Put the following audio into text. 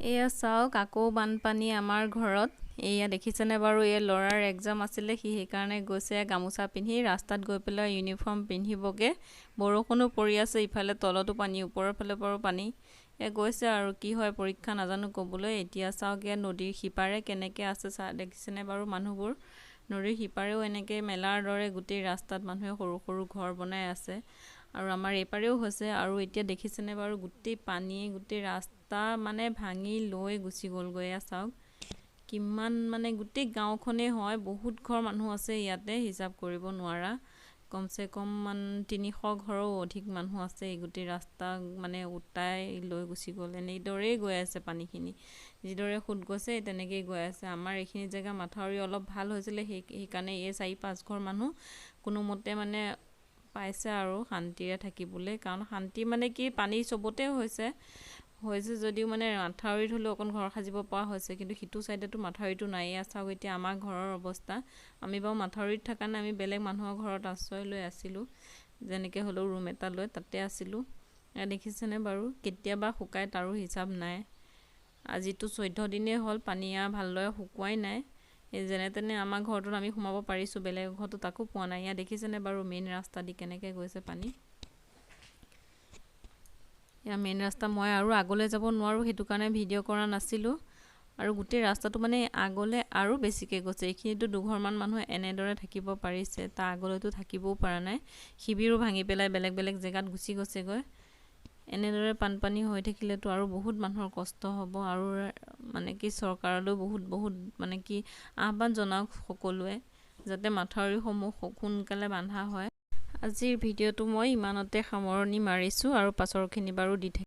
এয়া চাওক, আকৌ বানপানী আমাৰ ঘৰত। এয়া দেখিছেনে বাৰু? এই ল'ৰাৰ এক্সাম আছিলে, সি সেইকাৰণে গৈছে গামোচা পিন্ধি। ৰাস্তাত গৈ পেলাই ইউনিফৰ্ম পিন্ধিবগৈ। বৰষুণো পৰি আছে, ইফালে তলতো পানী, ওপৰৰ ফালে পৰাও পানী। এ গৈছে আৰু, কি হয় পৰীক্ষা নাজানো ক'বলৈ। এতিয়া চাওক, ইয়াত নদীৰ সিপাৰে কেনেকৈ আছে দেখিছেনে বাৰু মানুহবোৰ? নদীৰ সিপাৰেও এনেকৈ মেলাৰ দৰে গোটেই ৰাস্তাত মানুহে সৰু সৰু ঘৰ বনাই আছে আৰু আমাৰ এইপাৰেও হৈছে। আৰু এতিয়া দেখিছেনে বাৰু, গোটেই পানী গোটেই ৰাস্তা মানে ভাঙি লৈ গুচি গ'লগৈ। এয়া চাওক কিমান মানে গোটেই গাঁওখনেই হয়, বহুত ঘৰ মানুহ আছে ইয়াতে, হিচাপ কৰিব নোৱাৰা। কমচে কম মান 300 ঘৰৰো অধিক মানুহ আছে। এই গোটেই ৰাস্তা মানে উটাই লৈ গুচি গ'ল। এনেদৰেই গৈ আছে পানীখিনি, যিদৰে সোঁত গৈছে তেনেকেই গৈ আছে। আমাৰ এইখিনি জেগা মাথাউৰি অলপ ভাল হৈছিলে, সেইকাৰণে এই 4-5 ঘৰ মানুহ কোনোমতে মানে পাইছে আৰু শান্তিৰে থাকিবলৈ। কাৰণ শান্তি মানে কি, পানী চবতে হৈছে হৈছে যদিও মানে মাথাউৰিত হ'লেও অকণ ঘৰ সাজিব পৰা হৈছে, কিন্তু সিটো ছাইডেতো মাথাউৰিটো নাই। এয়া চাওক এতিয়া আমাৰ ঘৰৰ অৱস্থা। আমি বাৰু মাথাউৰিত থকা নাই, আমি বেলেগ মানুহৰ ঘৰত আশ্ৰয় লৈ আছিলোঁ, যেনেকৈ হ'লেও ৰুম এটা লৈ তাতে আছিলোঁ। এয়া দেখিছেনে বাৰু, কেতিয়াবা শুকাই তাৰো হিচাপ নাই। আজিতো 14 দিনেই হ'ল, পানী এয়া ভালদৰে শুকোৱাই নাই। এই যেনে তেনে আমাৰ ঘৰটোত আমি সোমাব পাৰিছোঁ, বেলেগ ঘৰতো তাকো পোৱা নাই। এয়া দেখিছেনে বাৰু, মেইন ৰাস্তা দি কেনেকৈ গৈছে পানী। এয়া মেইন ৰাস্তা, মই আৰু আগলৈ যাব নোৱাৰোঁ, সেইটো কাৰণে ভিডিঅ' কৰা নাছিলোঁ। আৰু গোটেই ৰাস্তাটো মানে আগলৈ আৰু বেছিকৈ গৈছে। এইখিনিতো দুঘৰমান মানুহে এনেদৰে থাকিব পাৰিছে, তাৰ আগলৈতো থাকিবও পৰা নাই। শিবিৰো ভাঙি পেলাই বেলেগ বেলেগ জেগাত গুচি গৈছেগৈ। এনেদৰে বানপানী হৈ থাকিলেতো আৰু বহুত মানুহৰ কষ্ট হ'ব। আৰু মানে কি, চৰকাৰলৈও বহুত বহুত মানে কি আহ্বান জনাওক সকলোৱে, যাতে মাথাউৰিসমূহ সোনকালে বান্ধা হয়। আজিৰ ভিডিঅ'টো মই ইমানতে সামৰণি মাৰিছোঁ আৰু পাছৰখিনি বাৰু দি থাকিম।